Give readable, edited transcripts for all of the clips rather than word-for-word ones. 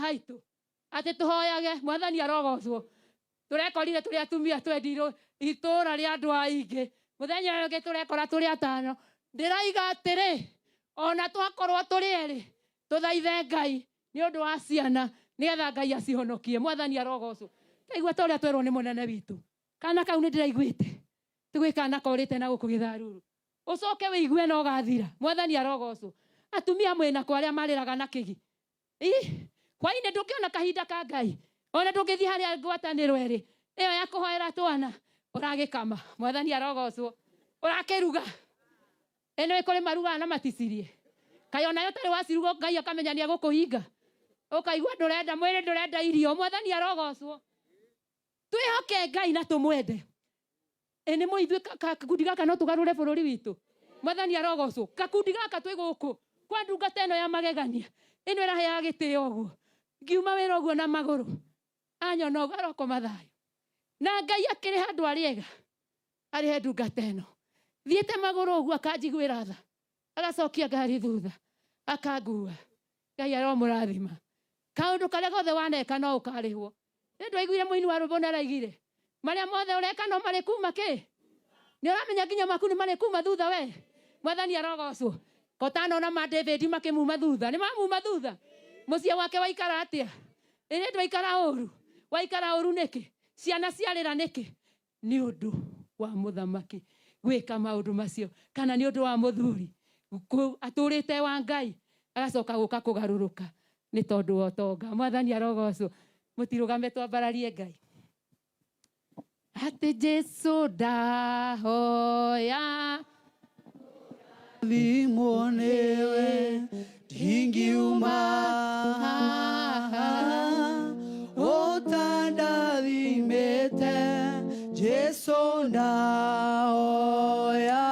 Haitũ atĩ tũhoyage. Mwathani arogocwo. Tũrekorire tũrĩ atumia twendirwo itũra rĩa andũ aingĩ, mũthenya ũyũ ũngĩ tũrekora tũrĩ atano. Ndĩraiga atĩrĩ, ona twakorwo tũrĩ erĩ, tũthaithe Ngai nĩ ũndũ wa ciana nĩgetha Ngai acihonokie. Mwathani arogocwo. Taigua ta ũrĩa twerwo nĩ mũnene witũ, kana kau nĩ ndĩraiguĩte tũgwĩ kana korĩte na gũkũ gĩtharuru, ũcoke wĩigue no gathira. Mwathani arogocwo. Atumia mwĩna kwa arĩa marĩraga na kĩgi ii hwainĩ, ndũngĩona kahinda ka Ngai, ona ndũngĩthiĩ harĩa ngwatanĩro ĩrĩ ĩyo ya kũhoera twana. Ũragĩkama. Mwathani arogocwo. Ũrakĩruga ĩno ĩkũrĩ marugaga na maticirie, kaĩ onayo ũtarĩ waciruga, Ngai akamenya nĩ egũkũhinga, ũkaigua ndũrenda, mwĩrĩ ndũrenda irio. Mwathani arogocwo. Twĩhoke Ngai na tũmwende. Ĩ nĩ mũithuĩ gakundi gaka no tũgarũre bũrũri witũ. Mwathani arogocwo. Gakundi gaka twĩ gũkũ kwa ndungata ĩno ya magegania ĩno ĩraheaga gĩtĩo ũguo, ngiuma wĩra ũguo na magũrũ, anyona ũguo arokoma thayũ na Ngai. Akĩrĩ handũ arĩega arĩhe ndungata ĩno. Thiĩte magũrũ ũguo, akanjiguĩra tha, agacokia ngari thutha, akangua. Ngai aromũrathima. Kaũndũ karĩa gothe waneka no ũkarĩhwo. Nĩ ndwaiguire mũini wa rwĩmbo nĩ araigire marĩa mothe ũreka no marĩ kuma kĩ nĩ ũramenya nginya maku nĩ marĩ kuma thutha we. Mwathani arogocwo. Kotanona ma David makĩmuma thutha, nĩ mamuma thutha, mũciĩ wake waikara atĩa? Ĩrĩ ndwaikara ũru, waikara ũru nĩkĩ? Ciana ciarĩra nĩkĩ? Nĩ ũndũ wa mũthamaki gwĩka maũndũ macio, kana nĩ ũndũ wa mũthuri atũrĩte wa Ngai agacoka gũka kũgarũrũka nĩ tondũ wa ũtonga. Mwathani arogocwo. Mũtirũgame twambararie Ngai atĩ Jesu ndahoya Thimwo nĩwe ndingiuma haha ũtandathimĩte. Jesu, ndahoya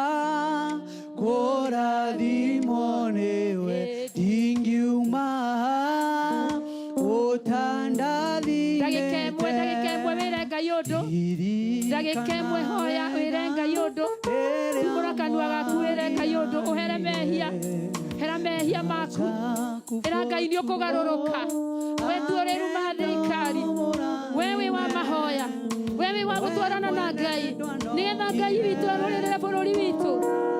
kũrathimwo nĩwe, ndingiuma haha Ndagĩka ĩmwe, ndagĩka ĩmwe, wĩre Ngai ũndũ. Ndagĩka ĩmwe, hoya wĩre Ngai ũndũ. Tumũra kanua gaku wĩre Ngai ũndũ, ũhere mehia, hera mehia maku. Ĩra Ngai nĩ ũkũgarũrũka. We tu ũrĩruma thirikari, we wĩ wa mahoya, we wĩ wa gũtwarana na Ngai, nĩgetha Ngai witũ arũrĩrĩre bũrũri witũ,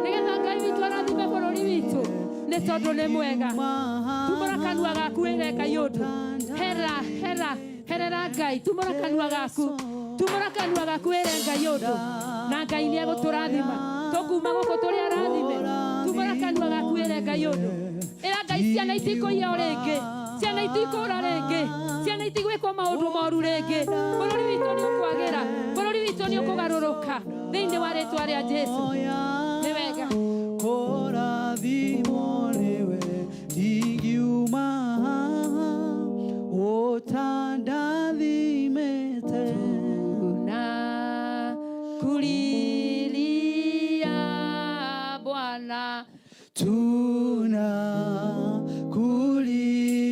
nĩgetha Ngai witũ arathime bũrũri witũ, nĩ tondũ nĩ mwega. Tumũra kanua gaku wĩre Ngai ũndũ. Hera, hera, herera Ngai. Tumũra kanua gaku, tumũra kanua gaku wĩre Ngai ũndũ, na Ngai nĩ egũtũrathima. Tũkuma gũkũ tũrĩ arathime. Tumũra kanua gaku wĩre Ngai ũndũ. Ĩra Ngai ciana itikũiya o rĩngĩ, ciana itikũra rĩngĩ, ciana itigwĩkwo maũndũ moru rĩngĩ. Bũrũri witũ nĩ ũkwagĩra, bũrũri witũ nĩ ũkũgarũrũka thĩinĩ wa rĩtwa rĩa Jesu. Nĩ wega. Kũrathimwo nĩwe ndingiuma haha ũtandathimĩte. Na kulilia Bwana. Tuna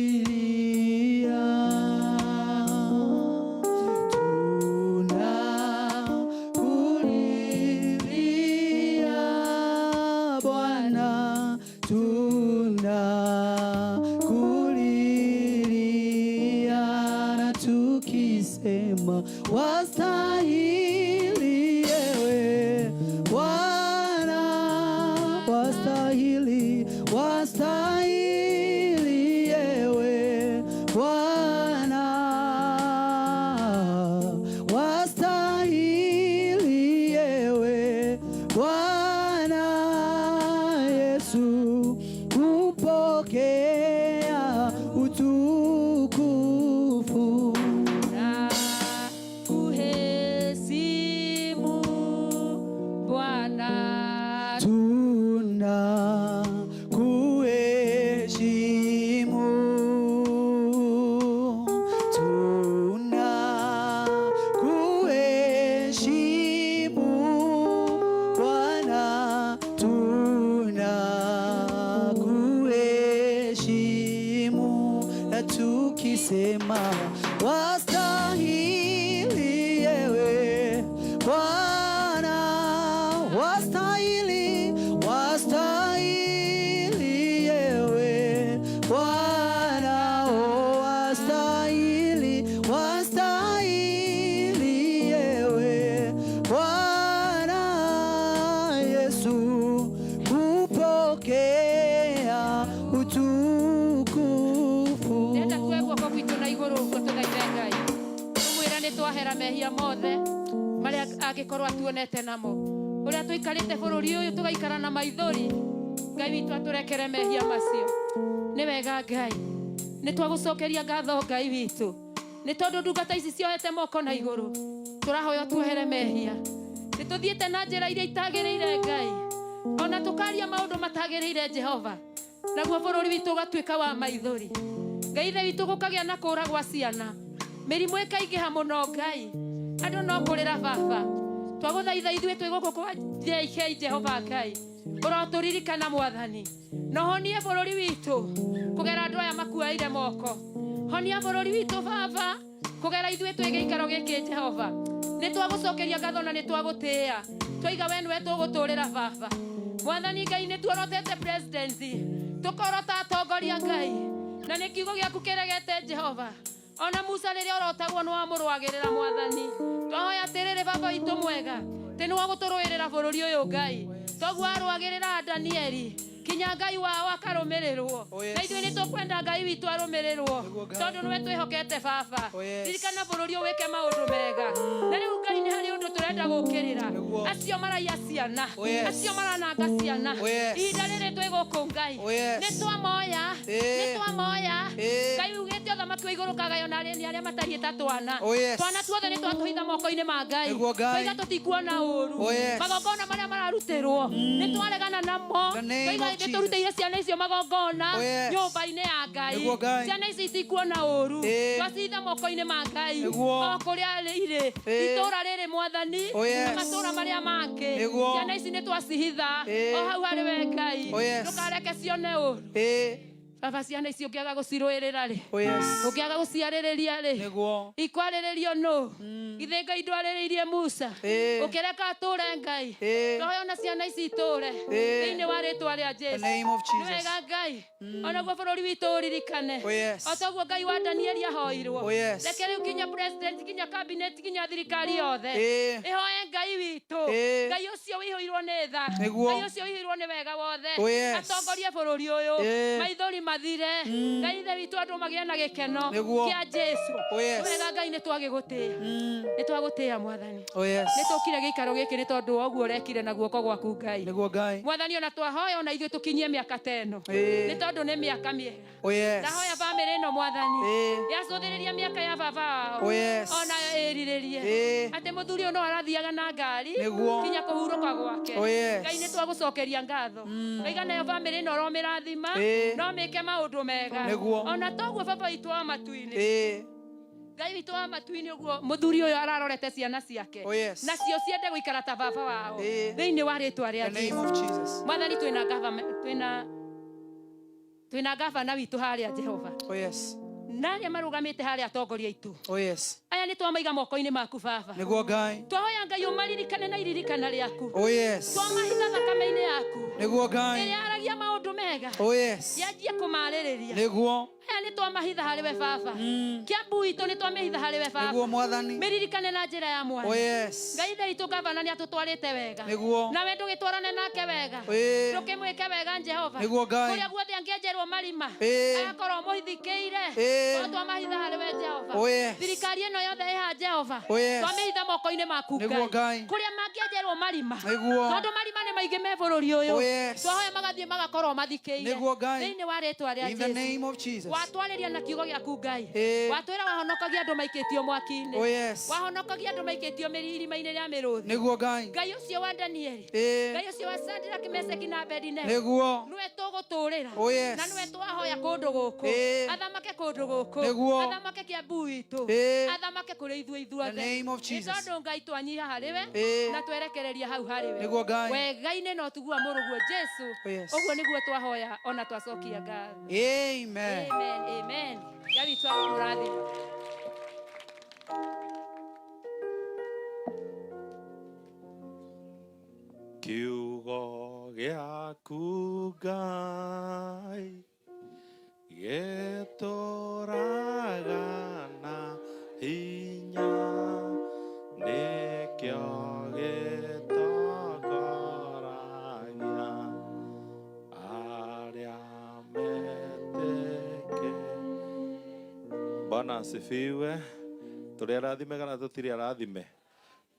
kulilia, tuna kulilia Bwana, tuna kulilia na tukisema wastahili ewe Bwana, wastahili, wastahili ewe Bwana, wastahili ewe Bwana Yesu kupokea utukufu. Na kuheshimu Bwana. Tuna kuheshimu, tuna kuheshimu Bwana, tuna kuheshimu na tukisema wastahili ewe Bwana, wastahili, wastahili ewe Bwana, oh, wastahili. Arohera mehia mothe maria angikorwo atuonete namo. Uria tuikarite bururi uyu tugaikara na maithori, Ngai witũ atũrekere mehia macio. Nĩ wega Ngai, nĩ twagũcokeria ngatho Ngai witũ, nĩ tondũ ndungata ici cioete moko na igũrũ, tũrahoya tuohere mehia. Nĩ tũthiĩte na njĩra iria itagĩrĩire Ngai, ona tũkaria maũndũ matagĩrĩire Jehova, naguo bũrũri witũ ũgatuĩka wa maithori. Ngai ithe witũ gũkagĩa na kũũra gwa ciana, mĩrimũ ĩkaingĩha mũno Ngai, andũ no kũrĩra baba. Twagũthaitha ithuĩ twĩ gũkũ kwa JK Jehova Ngai, ũrotũririkana Mwathani, na ũhonie bũrũri witũ kũgera andũ aya makuaire moko. Honia bũrũri witũ baba kũgera ithuĩ twĩ gĩikaro gĩkĩ Jehova. Nĩ twagũcokeria ngatho na nĩ twagũtĩĩa, twaiga we nĩwe tũgũtũrĩra baba. Mwathani Ngai, nĩ tuorotete presidency, tũkorota atongoria Ngai, na nĩ kiugo gĩaku kĩregete Jehova. Ona Musa rĩrĩa orotagwo nĩ wamũrũagĩrĩra Mwathani. Twahoya atĩrĩrĩ baba witũ mwega, tĩ nĩ wagũtũrũĩrĩra bũrũri ũyũ Ngai, toguo arũagĩrĩra Danieli kinya Ngai wao akarũmĩrĩrwo. Oh, yes. Na ithuĩ nĩ tũkwenda Ngai witũ arũmĩrĩrwo, Nĩguo Ngai. tondũ nĩwe twĩhokete baba. Oh, yes. Ririkana bũrũri ũyũ wĩke maũndũ mega. Na rĩu Ngai nĩ harĩ ũndũ tũrenda gũkĩrĩra. Nĩguo. Acio maraiya ciana, Oh, yes. acio marananga ciana, Oh, yes. ihinda rĩrĩ twĩ gũkũ Ngai, Oh, yes. nĩ twamoya, Eh. nĩ twamoya. Eh. Ngai ugĩte ũthamaki wa igũrũ ũkagaywo na arĩni arĩa matariĩ ta twana. Oh, yes. Twana tuothe nĩ twatũhitha moko-inĩ ma Ngai. Nĩguo Ngai. Twaiga tũtikuona ũru. Oh, yes. Magongona marĩa mararutĩrwo nĩ twaregana namo. The name Twaiga of Jesus. nĩtũrutĩire ciana icio magongona Oh, yes. nyũmba-inĩ ya Ngai. Nĩguo Ngai. Ciana ici itikuona ũru. Eh. Twacihitha moko-inĩ ma Ngai. Nĩguo. O kũrĩa irĩ. Eh. Itũũra rĩrĩ Mwathani, Oh, yes. na matũũra marĩa mangĩ. Nĩguo. Ciana ici nĩ twacihitha Eh. o hau harĩ we Ngai. Oh, yes. Ndũkareke cione ũru. Eh. Baba, ciana ici ũngĩaga gũcirũĩrĩra rĩ, Oh, yes. ũngĩaga gũciarĩrĩria rĩ, Nĩguo. ikwarĩrĩrio nũ? Githĩ Ngai ndwarĩrĩirie Musa, Eh. ũkĩreka atũre Ngai? Eh. Twahoya ona ciana ici itũre Eh. thĩinĩ wa rĩtwa rĩa The Jesu. name of Nĩ Jesus. wega Ngai, onaguo bũrũri witũ ũririkane. Oh, yes. O toguo Ngai wa Danieli ahoirwo. Oh, yes. Reke rĩu kinya president, kinya cabinet, kinya thirikari yothe Eh. ĩhoe Ngai witũ, Eh. Ngai ũcio wĩihũirwo nĩ tha, Nĩguo. Ngai ũcio wĩihũirwo nĩ wega wothe, Oh, yes. atongorie bũrũri ũyũ, Eh. maithori mathire, Ngai ithe witũ andũ magĩe na gĩkeno Nĩguo. kĩa Jesu. Oh, yes. Nĩ wega Ngai, nĩ twagĩgũtĩĩa, nĩ twagũtĩĩa Mwathani. Oh, yes. Nĩ tũkire gĩikaro gĩkĩ nĩ tondũ wa ũguo ũrekire na guoko gwaku Ngai. Nĩguo Ngai. Mwathani, ona twahoya ona ithuĩ tũkinyie mĩaka ta ĩno, Eh. nĩ tondũ nĩ mĩaka mĩega. Oh, yes. Ndahoya bamĩrĩ ĩno Mwathani, Eh. yacũthĩrĩria mĩaka ya baba wao, Oh, yes. ona ĩrirĩrie Eh. atĩ mũthuri ũyũ no arathiaga na ngari Nĩguo. kinya kũhurũka gwake. Oh, yes. Ngai, nĩ twagũcokeria ngatho. Ngaiga nayo bamĩrĩ ĩno ũromĩrathima, Eh. no mĩke maũndũ mega. Nĩguo. Ona toguo baba witũ wa matu-inĩ, Eh. Ngai witũ wa matu-inĩ, ũguo mũthuri ũyũ ararorete ciana ciake, Oh, yes. nacio ciende gũikara ta baba wao, Eh. thĩinĩ wa rĩtwa rĩa The name Jesu. of Jesus. Mwathani, twĩna twĩna gavana witũ harĩa Jehova, Oh, yes. na arĩa marũgamĩte harĩa atongoria aitũ, Oh, yes. aya nĩ twamaiga moko-inĩ maku baba. Nĩguo Ngai. Twahoya Ngai ũmaririkane na iririkana rĩaku. Oh, yes. Twamahitha thakame-inĩ yaku Nĩguo Ngai. ĩrĩa aragia maũndũ mega, Oh, yes. yanjie kũmarĩrĩria. Nĩguo. Aya nĩ twamahitha harĩ we baba. Kĩambu itũ nĩ twamĩhitha harĩ we Nĩguo baba. Mwathani. Mĩririkane na njĩra ya Oh, mwanya. yes. Ngai ithe witũ, gavana nĩ atũtwarĩte wega, Nĩguo. nawe ndũgĩtwarane nake wega, Eh. ndũkĩmwĩke wega Jehova. Nĩguo Ngai. Kũrĩa guothe angĩenjerwo marima, Eh. agakorwo mũhithikĩire. Eh. Tondũ twamahitha harĩ we Jehova. Oh, yes. Thirikari ĩno yothe ĩha Jehova, Oh, yes. twamĩhitha moko-inĩ maku Nĩguo Ngai. Kũrĩa mangĩenjerwo marima, Nĩguo. tondũ marima nĩ maingĩ me bũrũri ũyũ, Oh, yes. twahoya magathiĩ magakorwo mathikĩire Nĩguo Ngai. thĩinĩ wa rĩtwa rĩa In the Jesu. name of Jesus. Watwarĩria na kiugo gĩaku Ngai. Eh. Watwĩra wahonokagia andũ maikĩtio mwaki-inĩ, Oh, yes. wahonokagia andũ maikĩtio irima-inĩ rĩa mĩrũthi. Nĩguo Ngai. Ngai ũcio wa Danieli, Eh. Ngai ũcio wa Shadrach, Meshaki na Abednego, Nĩguo. nĩwe tũgũtũrĩra, Oh, yes. na nĩwe twahoya kũndũ gũkũ, Eh. athamake kũndũ gũkũ, Nĩguo. athamake Kĩambu witũ, Eh. athamake kũrĩ ithuĩ ithuothe. The name of Nĩ Jesus. tondũ Ngai twanyiha harĩ we, Eh. na twerekereria hau harĩ we. Nĩguo Ngai. Wega-inĩ no tugua mũrũguo Jesu. Oh, yes. Ũguo nĩguo twahoya ona twacokia ngatho. Amen. Amen, amen. Ngai witũ aromũrathima. Kiugo gĩaku Ngai gĩtũraga na hinya, nĩkĩo gĩtongoragia arĩa metĩkĩtie. Bwana asifiwe. Tũrĩ arathime kana tũtirĩ arathime?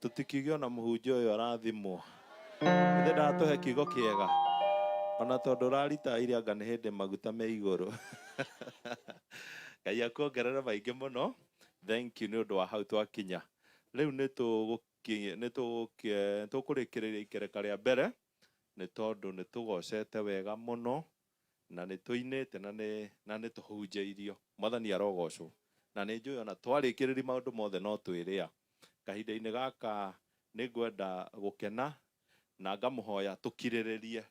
Tũtikiuge ona mũhunjia ũyũ arathimwo. Ithe ndatũhe kiugo kĩega. Ona tondũ ũraritaire anga nĩ hĩndĩ maguta me igũrũ. Ngai akuongerere maingĩ mũno. Thank you nĩ ũndũ wa hau twakinya. Rĩu nĩ tũkũrĩkĩrĩria ikereka rĩa mbere nĩ tondũ nĩ tũgocete wega mũno na nĩ tũinĩte na nĩ tũhunjĩirio. Mwathani arogocwo. Na nĩ njũĩ ona twarĩkĩrĩria maũndũ mothe no twĩrĩa. Kahinda-inĩ gaka nĩ ngwenda gũkena na ngamũhoya tũkirĩrĩrie.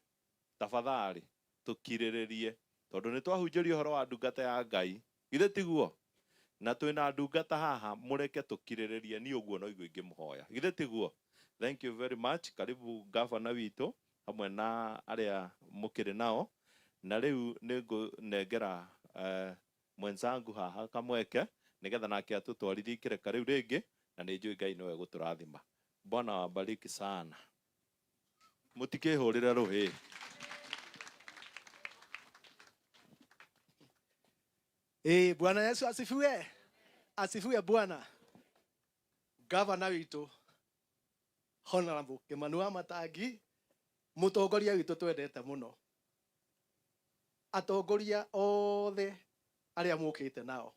Tafadhali tũkirĩrĩrie tondũ nĩ twahunjĩrio ũhoro wa ndungata ya Ngai. Githĩ tiguo? Na twĩna ndungata haha mũreke tũkirĩrĩrie niĩ ũguo noiguo ingĩmũhoya. Githĩ tiguo? Thank you very much. Karibu gavana witũ hamwe na arĩa mũkĩrĩ nao. Na rĩu nĩ ngũnengera mwenzangu haha kamweke nĩgetha nake atũtwarithie ikereka rĩu rĩngĩ na nĩ njũĩ Ngai nĩwe gũtũrathima. Bwana wabariki sana. Mũtikĩhũrĩre rũhĩ. Bwana Yesu asifiwe. Asifiwe Bwana. Gavana witũ Honorable Kimani Wamatangi, mũtongoria witũ twendete mũno. Atongoria othe arĩa mũkĩte nao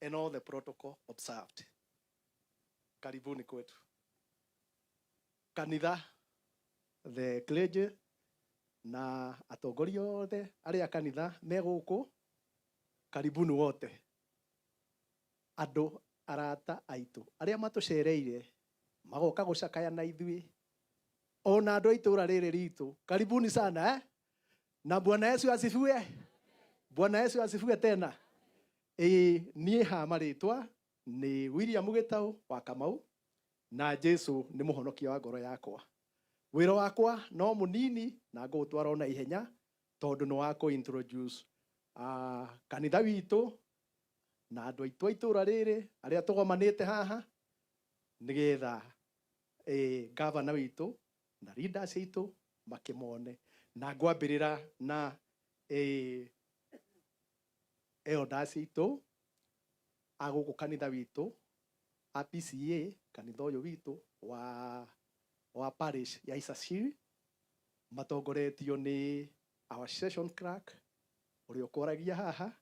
and all the protocol observed. Karibuni kwetu. Kanitha, the clergy na atongoria othe arĩa kanitha me gũkũ, karibuni wote. Andũ arata aitũ arĩa matũcereire magoka gũcakaya na ithuĩ ona andũ a itũũra rĩrĩ ritũ, karibuni sana eh? Na Bwana Yesu asifiwe. Bwana Yesu asifiwe tena. Niĩ ha marĩtwa nĩ William Gĩtaũ wa Kamau na Jesu nĩ mũhonokia wa ngoro yakwa. Wĩra wakwa no mũnini na ngũũtwara ona ihenya tondũ nĩ wa kũ introduce kanitha witũ na andũ aitũ a itũũra rĩrĩ arĩa tũgomanĩte haha nĩgetha gavana witũ na leaders aitũ makĩmone. Na ngwambĩrĩra na elders aitũ a gũkũ kanitha witũ a PCA, kanitha ũyũ witũ wa parish ya Icaciri, matongoretio nĩ our session clerk ũrĩa ũkwaragia haha.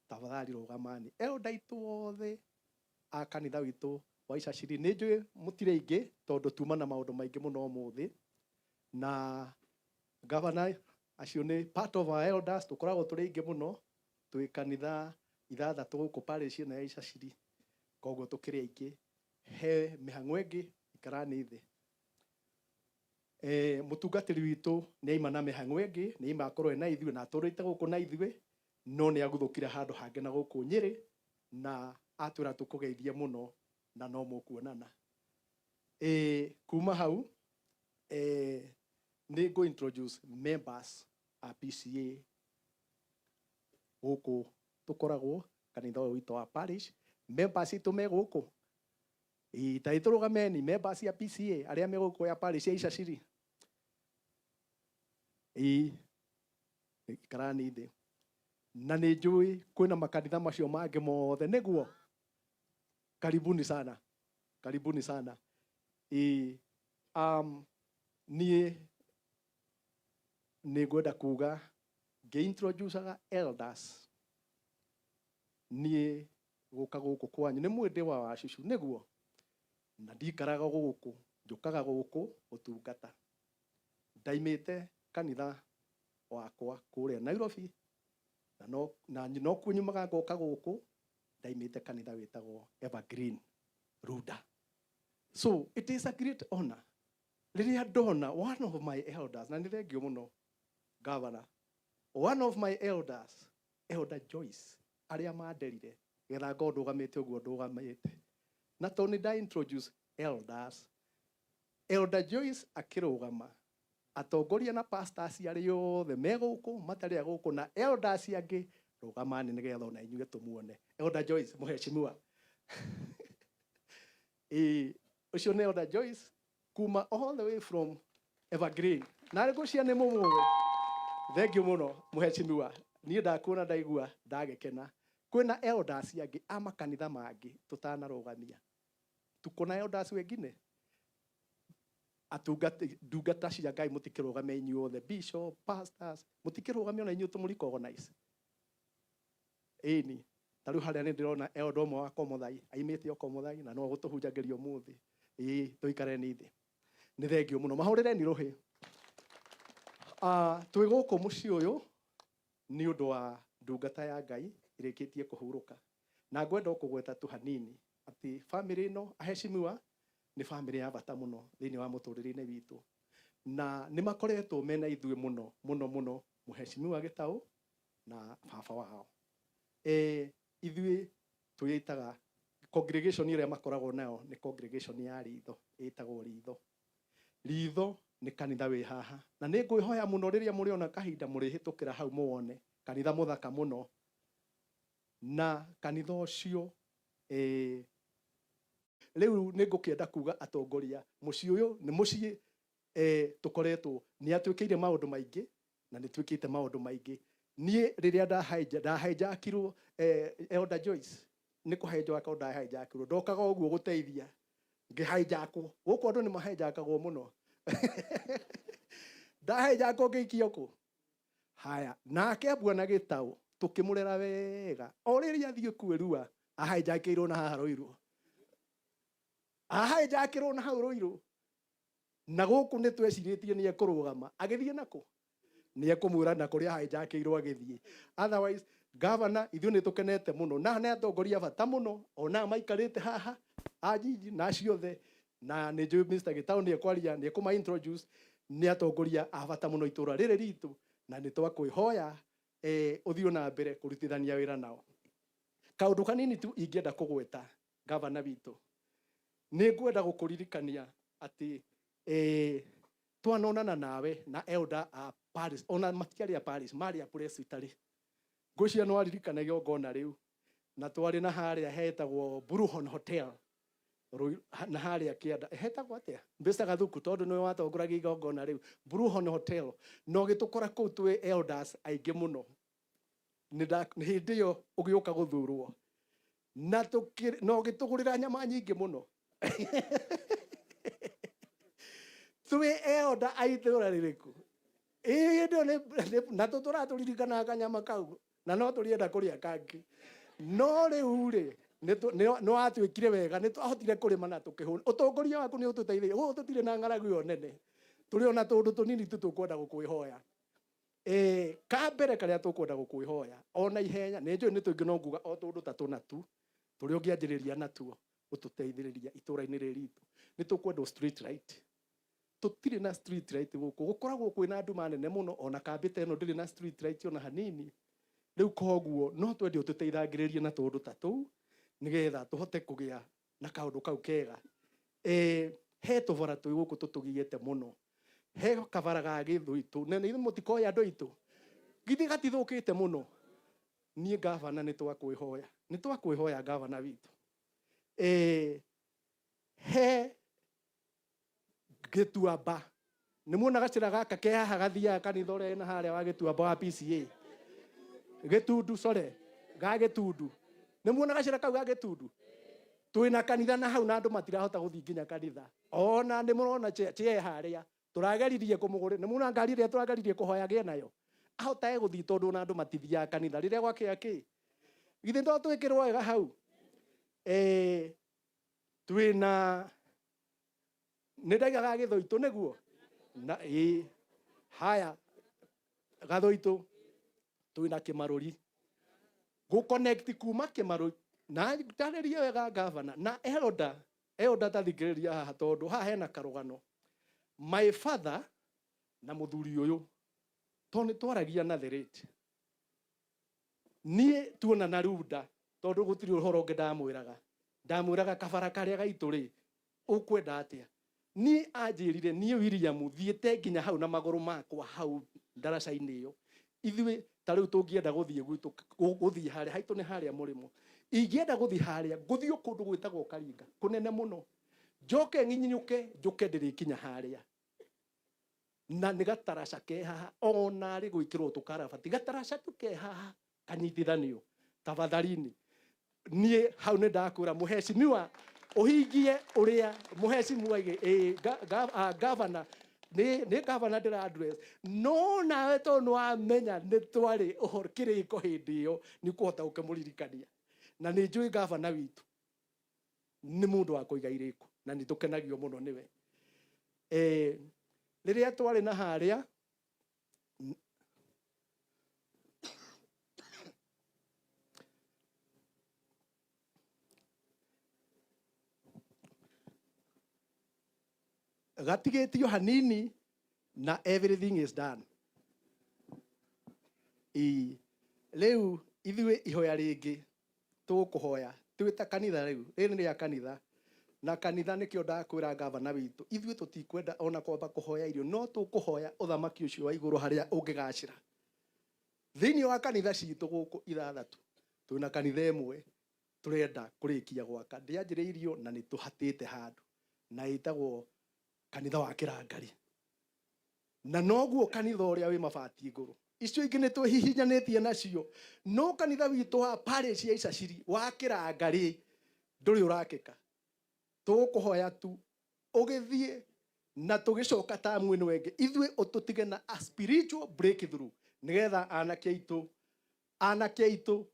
Tafadhali rũgamani. Elder aitũ othe a kanitha witũ wa Icaciri, nĩ njũĩ mũtirĩ aingĩ tondũ tuma na maũndũ maingĩ mũno ũmũthĩ, na gavana acio nĩ part of our elders, tũkoragwo tũrĩ aingĩ mũno, twĩ kanitha ithathatũ gũkũ parish ĩno ya Icaciri, koguo tũkĩrĩ aingĩ. He mĩhang'o ĩngĩ ikarani thĩ. Mũtungatĩri witũ nĩ aima na mĩhang'o ĩngĩ, nĩ aima akorwo ena ithuĩ na atũrĩte gũkũ na ithuĩ, no nĩ aguthũkire handũ hangĩ na gũkũ Nyĩrĩ, na atwĩra tũkũgeithie mũno na no mũkuonana. Kuma hau nĩ ngũ introduce members a PCA gũkũ tũkoragwo kanitha ũyũ witũ wa parish. Members itũ me gũkũ ta ĩtũrũgameni, members ya PCA arĩa me gũkũ ya parish ya Icaciri. Ikarani thĩ. Na nĩ njũĩ kwĩna makanitha macio mangĩ mothe, nĩguo? Karibuni sana, karibuni sana. Niĩ nĩ ngwenda kuga ngĩ-introducaga elders, niĩ gũka gũkũ kwanyu nĩ mwĩndĩ wa wacucu, nĩguo? Na ndikaraga gũkũ, njũkaga gũkũ gũtungata. Ndaimĩte kanitha wakwa kũrĩa Nairobi na no kuo nyumaga ngoka gũkũ. Ndaimĩte kanitha wĩtagwo Evergreen Runda. So it is a great honor rĩrĩa ndona one of my elders, na nĩ thengio mũno governor, one of my elders, Elder Joyce, arĩa manderire getha ngorwo ndũgamĩte ũguo ndũgamĩte. Na tondũ nĩ nda introduce elders, Elder Joyce akĩrũgama, atongoria na pastors arĩa othe me gũkũ matarĩ a gũkũ na elders angĩ, rũgamani nĩgetha ona inyuĩ tũmuone. Elder Joyce, mũheshimiwa. Ũcio nĩ Elder Joyce kuma all the way from Evergreen. Na ngũcia nĩ mũmũĩ. Thank you mũno mũheshimiwa. Niĩ ndakuona ndaigua ndagĩkena. Kwĩna elders angĩ a makanitha mangĩ tũtanarũgamia. Tuko na elders wengine atungati ndungata cia Ngai mutikirugame inyuothe, bishop, pastors, mutikirugame ona inyuĩ tũmũrecognize. Ĩni ta rĩu harĩa nĩ ndĩrona elder ũmwe wa Komothai aimĩte o Komothai na no gũtũhunjagĩria ũmũthĩ. Ĩĩ tũikare nĩ thĩ. Nĩ thengio mũno, mahũrĩreni rũhĩ. Twĩ gũkũ mũciĩ ũyũ nĩ ũndũ wa ndungata ya Ngai ĩrĩkĩtie kũhurũka, na ngwenda kũgweta tu hanini atĩ bamĩrĩ ĩno aheshimiwa nĩ bamĩrĩ ya bata mũno thĩinĩ wa mũtũrĩre-inĩ witũ, na nĩ makoretwo mena ithuĩ mũno mũno mũno, mũheshimiwa Gĩtaũ na baba wao. Ithuĩ twĩtaga congregation ĩrĩa makoragwo nayo nĩ congregation ya Ritho, ĩtagwo Ritho. Ritho nĩ kanitha wĩ haha, na nĩ ngwĩhoya mũno rĩrĩa mũrĩona kahinda mũrĩhĩtũkĩra hau muone kanitha mũthaka mũno, na kanitha ũcio rĩu nĩ ngũkĩenda kuga atongoria mũciĩ ũyũ nĩ mũciĩ tũkoretwo nĩ atwĩkĩire maũndũ maingĩ na nĩ twĩkĩte maũndũ maingĩ. Niĩ rĩrĩa ndahijackirwo Elder Joyce nĩ kũhijackwo ndahijackirwo, ndokaga ũguo gũteithia ngĩhijackwo. Gũkũ andũ nĩ mahijackagwo mũno. Ndahijackwo ngĩikio kũ? Haya, nake Bwana Gĩtaũ tũkĩmũrera wega, o rĩrĩa athiĩ kwĩrua ahijackĩirwo na haha Rũirũ, ahijackĩrwo na hau Rũirũ, na gũkũ nĩ twecirĩtie nĩ ekũrũgama, agĩthiĩ nakũ? Nĩ ekũmwĩra na kũrĩa ahijackĩirwo agĩthiĩ. Otherwise governor, ithuĩ nĩ tũkenete mũno na nĩ atongoria bata mũno ona maikarĩte haha a jiji na acio othe, na nĩ njũĩ Mr. Gĩtaũ nĩ ekwaria, nĩ ekũma introduce, nĩ atongoria a bata mũno itũra rĩrĩ ritũ, na nĩ twakwĩhoya ũthiĩ na mbere kũrutithania wĩra nao. Kaũndũ kanini tu ingĩenda kũgweta gavana witũ, nĩ ngwenda gũkũririkania atĩ twanonana nawe na elder a Paris, ona matiarĩ a Paris, marĩ a presbytery, ngwĩciria nĩ waririkana igongona rĩu, na twarĩ na harĩa hetagwo Bluehorn Hotel na harĩa kĩanda hetagwo atĩa Mr. Gathuku, tondũ nĩwe watongoragia igongona rĩu Bluehorn Hotel, na ũgĩtũkora kũu twĩ elders aingĩ mũno. Nĩ hĩndĩ ĩyo ũgĩũka gũthurwo na na ũgĩtũgũrĩra nyama nyingĩ mũno twĩ elder a itũra rĩrĩkũ. Ĩĩ, hĩndĩ ĩyo na tũtũratũririkanaga kanyama kau na no tũrĩenda kũrĩa kangĩ, no rĩu rĩ nĩ watuĩkire wega, nĩ twahotire kũrĩma na tũkĩhũna. Ũtongoria waku nĩ ũtũteithĩtie gũkũ, tũtirĩ na ng'aragu ĩyo nene, tũrĩ ona tũndũ tũnini tu tũkwenda gũkwĩhoya. Ka mbere karĩa tũkwenda gũkwĩhoya ona ihenya, nĩ njũĩ nĩ tũingĩ, no nguga o tũndũ ta tũna tu tũrĩa ũngĩanjĩrĩria natuo gũtũteithĩrĩria itũra-inĩ rĩrĩ ritũ. Nĩ tũkwenda street light, tũtirĩ na street light gũkũ, gũkoragwo kwĩna nduma nene mũno, ona kambĩ ta ĩno ndĩrĩ na street light ona hanini. Rĩu koguo no twende ũtũteithangĩrĩrie na tũndũ ta tũu nĩgetha tũhote kũgĩa na kaũndũ kau kega. He tũbara twĩ gũkũ tũtũgiĩte mũno, he kabara ga Gĩthũitũ, na nĩ mũtikoĩ andũ aitũ, githĩ gatithũkĩte mũno. Niĩ gavana nĩ twakwĩhoya, nĩ twakwĩhoya gavana witũ, he Gĩtuamba nĩ muona gacĩra gaka ke haha gathiaga kanitha ũrĩa wĩna harĩa wa Gĩtuamba wa PCA Gĩtundu, sorry, ga Gĩtundu, nĩ muona gacĩra kau ga Gĩtundu twĩna kanitha na hau, na andũ matirahota gũthiĩ nginya kanitha. Ona nĩ mũrona chair harĩa tũrageririe kũmũgũrĩra, nĩ muona ngari ĩrĩa tũrageririe kũhoya agĩe nayo ahotage gũthiĩ, tondũ ona andũ matithiaga kanitha rĩrĩa gwakĩa kĩ. Githĩ to twĩkĩrwo wega hau? Twĩna nĩ ndaigaga Gĩthũitũ nĩguo na ĩ haya Gathũitũ twĩna Kĩmarũri gũconnect kuma Kĩmarũri, na ndarĩrie wega gavana na elder. Elder, tathikĩrĩria haha tondũ haha hena karũgano. My father na mũthuri ũyũ, tondũ nĩ twaragia na the rate niĩ tuona na runda, tondũ gũtirĩ ũhoro ũngĩ ndamwĩraga, ndamwĩraga kabara karĩa gaitũ rĩ ũkwenda atĩa. Niĩ anjĩrire niĩ William thiĩte nginya hau na magũrũ makwa hau ndaraca-inĩ ĩyo. Ithuĩ ta rĩu tũngĩenda gũthiĩ gwitũ, gũthiĩ harĩa haitũ nĩ harĩa mũrĩmo, ingĩenda gũthiĩ harĩa ngũthiĩ kũndũ gwĩtagwo Karinga kũnene mũno, njoke ng'inyũke njũke ndĩrĩkinya harĩa, na nĩ gataraca ke haha ona arĩ gwĩkĩrwo tũkarabati, gataraca tu ke haha kanyitithanio. Tafadhalini, niĩ hau nĩ ndakwĩra mũheshimiwa Ũhingie ũrĩa mũhecimu aige gavana nĩ gavana ndĩra address no nawe tondũ nĩ wamenya nĩ twarĩ ũhoro kĩrĩko hĩndĩ ĩyo nĩ ũkũhota gũkĩmũririkania. Na nĩ njũĩ gavana witũ nĩ mũndũ wa kũiga irĩko na nĩ tũkenagio mũno nĩwe. Rĩrĩa twarĩ na harĩa gatigĩtio hanini na everything is done. Ĩ rĩu ithuĩ ihoya rĩngĩ tũgũkũhoya twĩ ta kanitha. Rĩu rĩrĩ nĩ rĩa kanitha na kanitha nĩkĩo ndakwĩra gavana witũ, ithuĩ tũtikwenda ona kwamba kũhoya irio, no tũkũhoya ũthamaki ũcio wa igũrũ harĩa ũngĩgacĩra thĩinĩ wa kanitha citũ gũkũ ithathatũ. Twĩna kanitha ĩmwe tũrenda kũrĩkia gwaka, ndĩanjĩrĩirio na nĩ tũhatĩte handũ, na ĩtagwo kanitha wa Kĩrangari, na noguo kanitha ũrĩa wĩ mabati igũrũ. Icio ingĩ nĩ twĩhihinyanĩtie nacio, no kanitha witũ wa parish ya Icaciri wa Kĩrangari ndũrĩ ũrakĩka. Tũgũkũhoya tu ũgĩthiĩ na tũgĩcoka tamu ĩno ĩngĩ, ithuĩ ũtũtige na a spiritual breakthrough, nĩgetha anake aitũ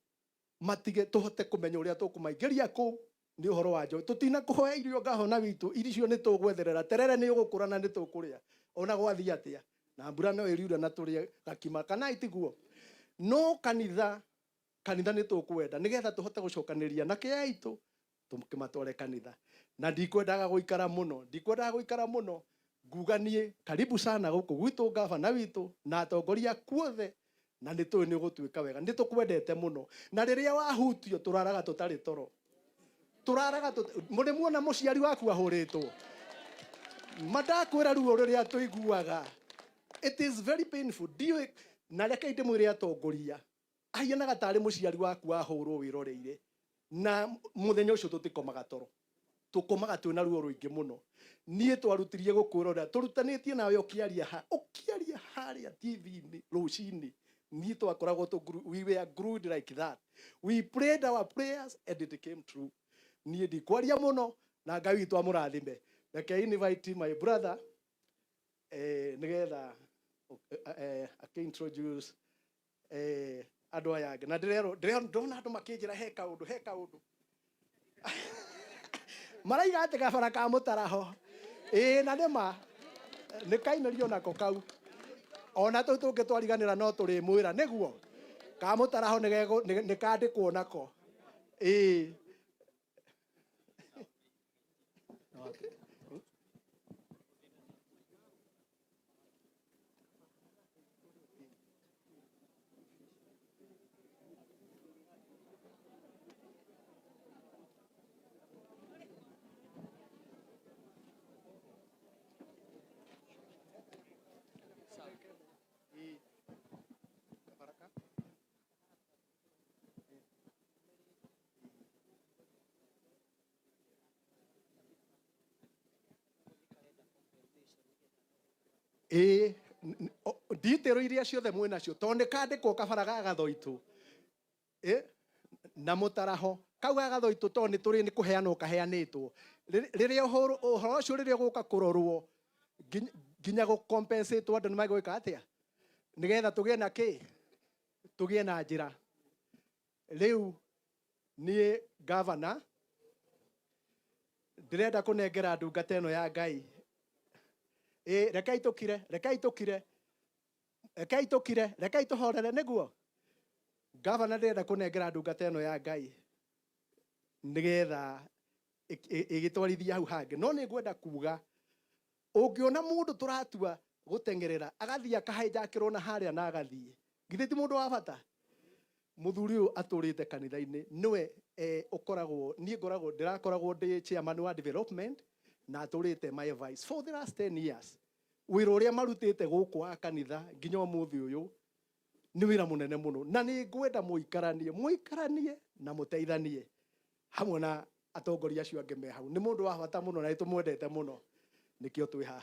matige tũhote kũmenya ũrĩa tũkũmaingĩria kũu. Nĩ ũhoro wa njohi, tũtina kũhoya irio ngahona witũ, irio nĩ tũgwetherera terere, nĩ ũgũkũra na nĩ tũkũrĩa ona gwathiĩ atĩa, na mbura no ĩriura na tũrĩe gakima kana itiguo. No kanitha nĩ tũkwenda nĩgetha tũhote gũcokanĩria na kĩa aitũ tũkĩmatware kanitha. Na ndikwendaga gũikara mũno, ndikwendaga gũikara mũno. Nguga niĩ karibu sana gũkũ gwitũ, gavana witũ na atongoria kuothe, na nĩ tũĩ nĩ ũgũtuĩka wega. Nĩ tũkwendete mũno, na rĩrĩa wahutio tũraraga tũtarĩ toro, tũraraga mũrĩ muona mũciari waku ahũrĩtwo mandakwĩra ruo rũrĩa tũiguaga, it is very painful. Ndiũĩ na reke ndĩmwĩre, atongoria ahianaga tarĩ mũciari waku wahũrwo wĩroreire, na mũthenya ũcio tũtikomaga toro, tũkomaga twĩna ruo rũingĩ mũno. Niĩ twarutirie gũkwĩrorera tũrutanĩtie nawe ũkĩaria ha ũkĩaria harĩa TV-inĩ rũcinĩ, niĩ twakoragwo we were glued like that. We prayed our prayers and it came true. Niĩ ndikwaria mũno, na Ngai witũ amũrathime. Reke invite my brother nĩgetha akĩ-introduce andũ aya angĩ. Na ndĩrerwo ndona andũ makĩnjĩra he kaũndũ maraiga atĩ kabara ka mũtaraho, ĩĩ, na nĩma nĩ kainĩrio nako kau, ona tũu tũngĩ twariganĩra no tũrĩmwĩra nĩguo ka mũtaraho nĩ kandĩkwo nako, ĩĩ. Ĩĩ, nditĩrwo iria ciothe mwĩ nacio tondũ nĩ kandĩkwo kabara ga gathoitũ ĩ na mũtaraho kau ga gathoitũ, tondũ nĩ tũrĩ nĩ kũheanwo kaheanĩtwo. Rĩrĩa ũhoro ũcio rĩrĩa ũgũka kũrorwo nginya gũ compensate andũ nĩ magwĩka atĩa nĩgetha tũgĩe na kĩ tũgĩe na njĩra. Rĩu niĩ gavana ndĩrenda kũnengera ndungata ĩno ya Ngai. Ĩ rekei tũkire, rekei tũkire, rekei tũkire, rekei tũhorere nĩguo gavana ndĩrenda kũnengera ndungata ĩno ya Ngai nĩgetha ĩgĩtwarithia hau hangĩ. No nĩ ngwenda kuga ũngĩona mũndũ tũratua gũteng'erera agathiĩ akahijackĩrwo na harĩa na agathiĩ, githĩ ti mũndũ wa bata? Mũthuri ũyũ atũrĩte kanitha-inĩ nĩwe ũkoragwo niĩ ngoragwo ndĩrakoragwo ndĩ chairman wa development na atũrĩte my vice for the last 10 years. Wĩra ũrĩa marutĩte gũkũ wa kanitha nginya ũmũthĩ ũyũ nĩ wĩra mũnene mũno, na nĩ ngwenda mũikaranie mũikaranie na mũteithanie hamwe na atongoria acio angĩ me hau. Nĩ mũndũ wa bata mũno na nĩ tũmwendete mũno, nĩkĩo twĩ haha.